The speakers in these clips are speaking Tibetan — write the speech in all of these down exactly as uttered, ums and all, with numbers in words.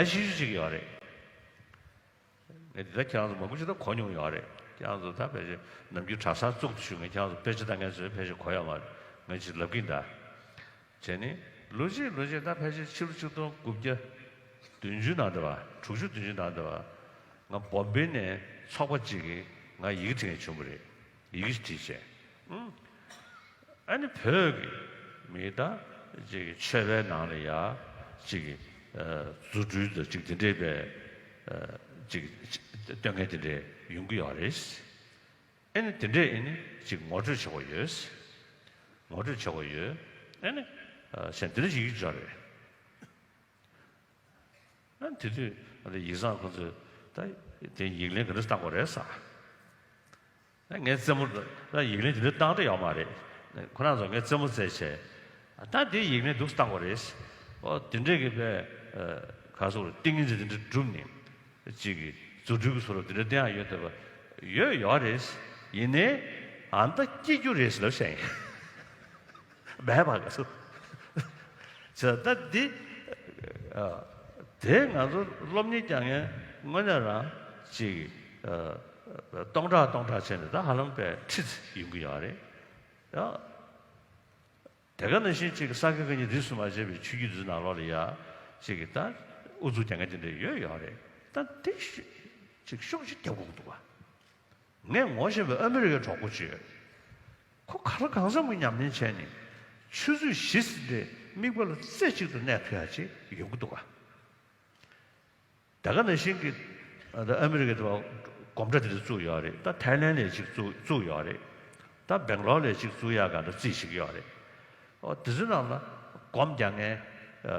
ལས་ཤེས་ཤིག་ཡོད་རེད། ངས་འདི་ལྟར་ཁྱེད་རང་ཚོ་མང་པོ་ཞིག་ད་གོ་མྱོང་ཡོད་རེད། ཁྱེད་རང་ཚོ་ད་ཕལ་ཆེར་ནམ་རྒྱུན་གྲྭ་སར་བཙུགས་ཏེ་བཞུགས་མཁན་ཁྱེད་རང་ཚོ་དཔེ་ཆ་ལྟ་མཁན་ཚོས་ཕལ་ཆེར་གོ་ཡོད་མ་རེད། ངས་ཅིག་ལབ་ཀྱིན་གདའ། བྱས་ནས་ལོ་གཅིག་ལོ་གཅིག་ད་ཕལ་ཆེར་ཕྱི་ལོ་ཆིག་སྟོང་དགུ་བརྒྱ་བདུན་ཅུ་ནང་འདྲ་བ། དྲུག་ཅུ་བདུན་ཅུ་ནང་འདྲ་བ། ང་བོམ་བེ་ནས་ཚོགས་པ་གཅིག་གིས་ང་ཡི་གེ་བྲིས་མཁན་བྱུང་བ་རེད། ཡི་གེ་ཞིག་བྲིས་བྱས། ཨ་ནི་བོད་ཀྱི་མི་ད་ཅིག་ཆོས་པའི་ནང་ལ་ཡ་ཅིག་རྫུ་འཕྲུལ་དང་ཅིག་དེ་འདྲས་པའི་ཅིག་སྟོན་མཁན་དེ་འདྲས་ཡོང་གི་ཡོད་རེད། ཨ་ནི་དེ་འདྲས་ཨ་ནི་ཅིག་ངོ་སྤྲོད་བྱེད་དགོས་ཡོད། ངོ་སྤྲོད་བྱེད་དགོས་ཡོད། ཨ་ནི་གཞན་དེ་འདྲས་ཞིག་ཡོད་རེད། ཨ་དེ་དུས་ཨ་ནི་ཡིག་ཚང་ཁོ་ཚོས་ད་དེ་ཡིག་ལན་ག་འདྲ་བཏང་དགོས་རེད་ཟེར། ངས་རྩེད་མོ་ད་ཡིག་ལན་དེ་འདྲ་བཏང་འདྲ་ཡོད་མ་རེད། ཁོ་རང་ཚོ་ངས་རྩེད་མོ་རྩེས་བྱས། ད་དེ་ཡིག་ལན་འདུག་བཏང་དགོས་རེད། ཨོ་དེ་འདྲས་ཀྱི་པས་ག་སོགས་ཏིང་ངེ་འཛིན་དེ་འདྲ་བསྒྲུབས་ནས་ཅིག་གི་རྫུ་འཕྲུལ་གྱི་བཟོ་འདྲ་དེ་འདྲ་བསྟན་ཡག་ཡོད་འདོད་པ་ཡོད་ཡོད་རེད། ཡིན་ནའི་ཨ་མདའ་སྐྱེ་རྒྱུ་རེད་ཟེར་ལབ་བཤད་ཡིན། མེད་པ་ག་སོ། ད་འདི་དེ་ང་ཚོ་སློབ་གཉེར་རྒྱག་མཁན་དངོས་གནས་རང་ཅིག་སྟོང་ཕྲག་སྟོང་ཕྲག་བྱས་ནས་ད་ཧ་ལམ་པའི་ཁྲི་ཡོང་གི་ཡོད་རེད། ཡ། དེ་ག་ནང་བཞིན་ཅིག་ས་དགེ་བཀའ་རྙིང་རིས་སུ་མ་ཆད་པའི་ཆོས་བརྒྱུད་འདི་ནང་ལོགས་ལ་ཡ་ཅིག་ད་ཨུ་ཚུགས་རྒྱག་མཁན་དེ་འདྲ་ཡོད་ཡོད་རེད། ད་དེ་ཅིག་ཤུགས་ཅིག་རྒྱབ་དགོས་ཀྱི་འདུག་ག། ངས་ངོ་ཤེས་པའི་ཨ་མི་རི་ཀའི་གྲོགས་པོ་ཅིག་ཡོད། ཁོ་ག་ལ་གང་འཚམ་གྱི་ཉམས་ལེན་བྱས་ནས་ཆུ་ཚོད་བཞི་ཟིན་རེ་དམིགས་པ་ལ་རྩེ་གཅིག་ཏུ་གནས་ཐུབ་ཡ་ཅིག་ཡོང་གི་འདུག་ག། ད་ག་ནང་བཞིན་གྱི་ཨ་ད་ཨ་མི་རི་ཀའི་དུ་བ་སྒོམ་གྲྭ་དེ་འདྲ་བཙུགས་ཡོད་རེད། ད་ཐའི་ལན་ལ་ཅིག་བཙུགས་བཙུགས་ཡོད་རེད། ད་སྦེང་ལོར་ལ་ཅིག་བཙུགས་ཡག་ག་འདྲ་རྩིས་བྱེད་ཀྱི་ཡོད་རེད། ཨོ་དེ་ཚོའི་ནང་ལ་སྒོམ་རྒྱག་མཁན་ཨ་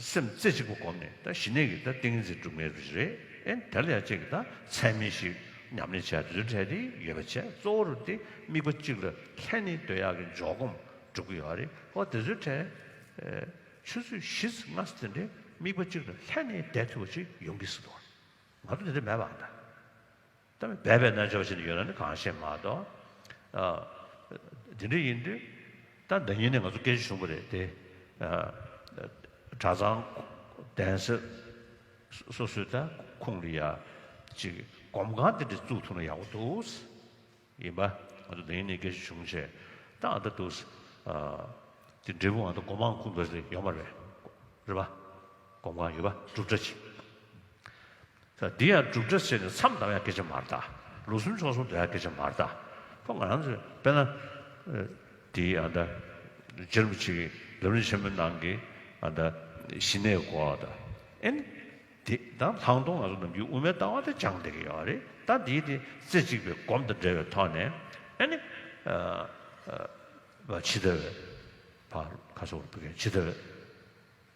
སེམས་རྩེ་གཅིག་པ་སྒོམ་ནས་ད་གཞི་ནས་ཀྱི་ད་ཏིང་འཛིན་སྒྲུབ་མཁན་རེད། ཨེ་དེ་ལ་ཡང་ཅིག་ད་ཚད་མེད་ཞིག་ཉམས་ལེན་བྱས་དེ་ཚོའི་གྲས་དེ་ཡོད་པ་བྱས། གཙོ་བོ་རུ་དེ་དམིགས་པ་གཅིག་ལ་ལྷན་ནེ་སྡོད་ཡག་གི་འཇོག་སྒོམ་སྒྲུབ་ཀྱི་ཡོད་རེད། ཨོ་དེ་ཚོའི་གྲས་ཨེ་ཆུ་ཚོད་བཞི་ཙམ་ལྔ་ཙམ་དེ་འདྲའི་དམིགས་པ་གཅིག་ལ་ལྷན་ནེ་བསྡད་ཐུབ་པ་ཅིག་ཡོང་གི་སྲིད་དོ། ང་ཚོ་དེ་འདྲ་མེད་པ་འདྲ། ད་སྦས་པའི་རྣལ་འབྱོར་བ་ཞིག་ཡོད་ན་ནི་གང་ཤེས་མ་གཏོགས། ཨ་དེ་འདྲ་ཡིན་དུས་ད་ཟླ་ཉིན་ནས་ང་ཚོ་སྐད་ཆ་བྱུང་བ་རེད་དེ། ཨ་གྲྭ་ཚང་གདན་ས་སོ་སོའི་ད་ཁོངས་ལ་ཡ་ཅིག་སྒོམ་ཁང་དེ་འདྲ་བཙུགས་ཐུབ་ན་ཡག་པོ་འདུག། ཡིན་པ། ང་ཚོ་འདི་ནས་སྐད་ཆ་བྱུང་བྱས། ད་ཨ་ད་འདུག། ཨ་དེ་འབྲས་བུ་ཨ་ད་སྒོམ་ཁང་ཁུངས་འདུག་ཟེར་ཡོད་མ་རེད། རེད་པ། སྒོམ་ཁང་ཡོད་པ་སྒྲུབ་གྲྭ་ཅིག། ད་འདི་ཡང་སྒྲུབ་གྲྭ་ཟེར་ནས་མཚམས་བསྡམ་ཡ་སྐད་ཆ་མ་རེད་ད། ལོ་གསུམ་ཕྱོགས་གསུམ་སྡོད་ཡ་སྐད་ཆ་མ་རེད་ད། ཁོ་ང་རང་ཚོས་དཔེར་ན། ཨ་དེའི་ཨ་ད་རྗེ་རིན་པོ་ཆེ་གི་ལམ་རིམ་ཆེན་མོའི་ནང་གི་ཨ་ད་ཞི་གནས་སྐོར་ད། ཨེ་ནི། དེ་དང་ལྷག་མཐོང་ང་ཚོ་ནམ་རྒྱུན་དབུ་མའི་ལྟ་བ་དེ་སྦྱངས་བསྡད་ཀྱི་ཡོད་རེད། ད་འདིའི་དེ་རྩེ་གཅིག་པའི་སྒོམ་དང་འབྲེལ་བའི་ཐོག་ནས་ཨེ་ནི། ཨ་ཨ་ཇི་ལྟ་བའི་ཕར་ཁ་སོགས་བུ་གའི་ཇི་ལྟ་བའི་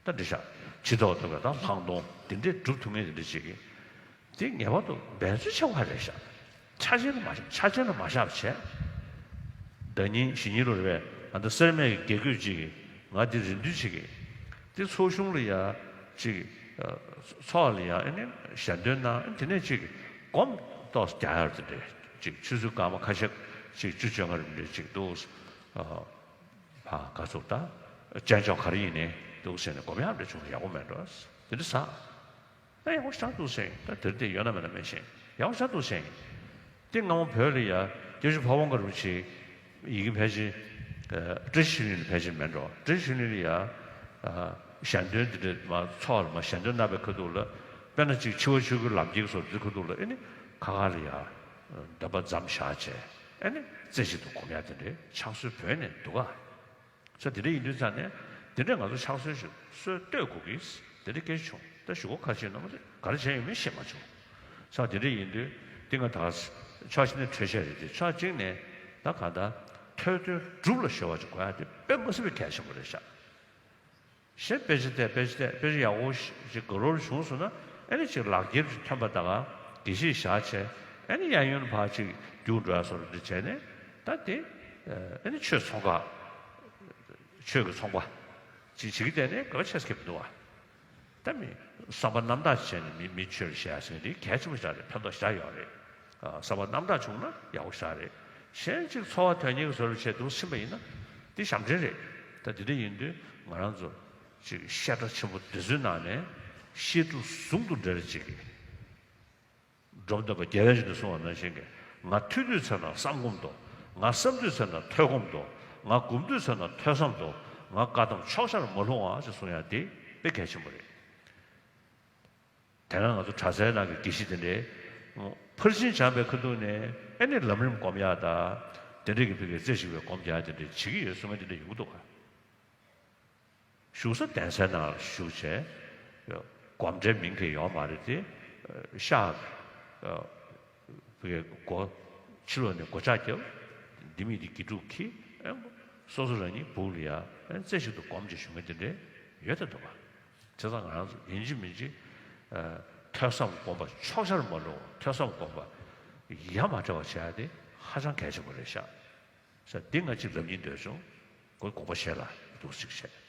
ད་འདི་ཤག་ཇི་ལྟ་བ་ལྟ་བའི་ད་ལྷག་མཐོང་དེ་འདྲས་སྒྲུབ་ཐུབ་མཁན་དེ་འདྲས་ཅིག་གིས་དེ་ངེས་པར་དུ་འབད་རྩོལ་ཆེ་བ་རེད་ཤག། ཆ་ཆེན་དུ་མ་ཆ་ཆེན་དུ་མ་བཞག་པ་བྱས། ཟླ་ཉིན་ཞེ་ཉིན་ལོ་རེ་བས་ང་ད་སེར་སྨད་ཀྱི་དགེ་བསྐོས་ཅིག་གིས་ང་འདི་རེ་འདུན་ཅིག་གིས་འདི་ཚོགས་གཞུང་ལ་ཡ་ཅིག་ཚོགས་ལ་ཡ་ཨེ་ནི་ཞལ་འདོན་གནང་། དེ་ནས་ཅིག་སྒོམ་ཏོག་རྒྱག་ཡར་དེ་འདྲས་ཅིག་ཆུ་ཚོད་སྐར་མ་ཁ་ཤས་ཅིག་བཅུ་བཅོ་ལྔ་རིམ་འདྲས་ཅིག་འདུག། ཕ་ག་ཚོད་ད་སྤྱན་ཆོག་ག་རེ་ཡིན་ནའི་འདུག་ཟེར་ནས་སྒོམ་ཡག་འདྲ་བྱུང་ན་ཡག་པོ་མེད་འགྲོ། དེ་འདྲ་ཟ། ད་ཡག་པོ་ཞེ་དྲག་འདུག་ཟེར། ད་དེར་དེ་ཡོད་ན་མེད་ན་མེད་ཤེས། ཡག་པོ་ཞེ་དྲག་འདུག་ཟེར། དེ་སྔ་མོ་བོད་ལ་ཡ་སྐྱབས་རྗེ་ཕ་བོང་ཁ་རིན་པོ་ཆེ་ཡི་གེ་ཕལ་ཆེར་བཀྲ་ཤིས་ཆོས་གླིང་ལ་ཕལ་ཆེར་མེད་འགྲོ། བཀྲ་ཤིས་ཆོས་གླིང་ལ་ཡ་ཞལ་འདོན་དེ་འདྲ་མ་ཚོགས་ལ་མ་ཞལ་འདོན་གནང་བའི་ཁ་ཐུག་ལ་དཔེར་ན་ཅིག་འཆི་བ་ཆོས་སྐུའི་ལམ་ཁྱེར་སོགས་དེ་ཁ་ཐུག་ལ་ཨེ་ནི་ཁ་ཁ་ལ་ཡ་འདོན་པ་མཚམས་བཞག་བྱས་ཨེ་ནི་རྩེ་གཅིག་ཏུ་སྒོམ་ཡ་དེ་འདྲའི་ཕྱག་སྲོལ་བོད་ནས་འདུག་ག། ས་དེ་འདྲ་ཡིན་དུས་ཙང་ནས་དེ་འདྲས་ང་ཚོ་ཕྱག་སྲོལ་ཞིག་སྲོལ་གཏོད་དགོས་ཀྱི་དེ་འདྲ་སྐད་ཆ་བྱུང་། ད་གཞུག་གུ་ཁ་ཆེ་ནོར་མ་དེ་ག་རེ་བྱས་ཡོད་མེད་ཤེས་མ་བྱུང་། ས་དེ་འདྲ་ཡིན་དུས་འདི་ང་ད་ཕྱོགས་གཅིག་ནས་འཕྲོས་བཤད་རེད་དེ། ཕྱོགས་གཅིག་ནས་ད་གང་ལྟར་ཐོས་དོན་སྒྲུབ་ལ་གཞོལ་བ་ཅིག་དགོས་ཡ་དེ་དཔེ་མ་སྲིད་པའི་གལ་ཆེན་པོ་རེད་ཤག། གཞན་དཔེ་ཆ་བལྟས། དཔེ་ཆ་བལྟས། དཔེ་ཆ་ཡག་པོ་ཞིག་དགའ་རབ་བྱུང་སོང་ན་ཨེ་ནི་ཅིག་ལག་འཁྱེར་ཅིག་ཐོན་པ་ད་ག་དགེ་བཤེས་བཞག་བྱས་ཨེ་ནི་གཡས་གཡོན་ཕར་ཅིག་རྒྱུགས་འགྲོ་ཡ་བཟོ་འདྲ་བྱས་ནས་ད་དེ་ཨེ་ནི་ཆོས་ཚོང་ཁང་ཆོས་ཀྱི་ཚོང་པ་ཅིག་བྱེད་ཀྱི་བསྡད་ནས་དགའ་པོ་ཆེ་ཟེར་གྱི་མི་འདུག་བ། ད་མི་བསམ་པ་རྣམ་དག་བྱས་ནས་མི་མི་ཆོས་ལ་བཤད་ཟེར་མཁན་དེ་གལ་ཆེན་པོ་ཞིག་རེད། ཕན་ཐོགས་ཞེ་དྲག་ཡོད་རེད། ཨ་བསམ་པ་རྣམ་དག་བྱུང་ན་ཡག་པོ་ཞེ་དྲག་རེད། གཞན་གཅིག་འཚོ་བ་དོན་གཉེར་གྱི་བཟོ་འདྲ་བྱས་འདུག་ཕྱིན་པ་ཡིན་ན་དེ་ཞབས་འདྲེན་རེད། ད་དེ་འདྲ་ཡིན་དུས་ང་རང་ཚོ་ཅིག་བཤད་གྲྭ་ཆེན་པོ་འདི་ཚོའི་ནང་ནས་ བཤད་སྒྲུབ་ཟུང་དུ་འབྲེལ་ཅིག་གིས། འབྲོམ་སྟོན་པ་རྒྱལ་བའི་རིགས་ནས་གསུངས་པ་ནང་བཞིན་གྱི། ང་ཐོས་དུས་ཚེ་ན་བསམ་སྒོམ་དང་། ང་བསམ་དུས་ཚེ་ན་ཐོས་སྒོམ་དང་། ང་སྒོམ་དུས་ཚེ་ན་ཐོས་བསམ་དང་། ང་བཀའ་གདམས་ཕྱོགས་ཆར་མ་ལྷུང་བ་ཞེས་གསུང་ཡ་དེ་དཔེ་གལ་ཆེན་པོ་རེད། དེ་སྔ་ང་ཚོ་གྲྭ་སའི་ནང་གི་དགེ་བཤེས་དེ་འདྲས། ཕར་ཕྱིན་སྦྱངས་པའི་ཁ་ཐུག་ནས་ཨེ་ནི་ལམ་རིམ་སྒོམ་ཡག་དང་། དེ་འདྲས་ཀྱི་ཕ་གིའི་རྩེ་གཅིག་པའི་སྒོམ་རྒྱག་དེ་འདྲས་བྱེད་ཀྱི་ཡོད་གསུང་མཁན་དེ་འདྲས་ཡོང་གི་འདུག་ག། བཞུགས་ས་གདན་སའི་ནང་ལ་བཞུགས་བྱས། སྒོམ་གྲྭའི་མིང་གི་ཡོད་མ་རེད་དེ། ཤག་ཕ་གིའི་སྒོ་ཕྱི་ལོགས་ནས་སྒོ་ལྕགས་བརྒྱབ། ལྡེ་མིག་དེ་དགེ་ཕྲུག་གིས། སོ་སོ་རང་ཉིད་སྦུག་ལ་ཡ་རྩེ་གཅིག་ཏུ་སྒོམ་བྱས་བཞུགས་མཁན་དེ་འདྲས་ཡོད་ད་འདུག་ག། བྱས་ཙང་ང་རང་ཚོ་ཡིན་གཅིག་མིན་གཅིག། ཨ། ཐོས་བསམ་སྒོམ་པ་ཕྱོགས་ཆར་མ་ལྷུང་བ། ཐོས་བསམ་སྒོམ་པ་ཡ་མ་བྲལ་བ་བྱེད་ཡ་དེ་ཧ་ཅང་གལ་ཆེན་པོ་རེད་ཤག། ས་འདི་ང་གཅིག་ལབ་སྙིང་འདོད་བྱུང་། ཁོ་དགོངས་པ་བཞེས་ལ་འདུག་ཅིག་བྱས།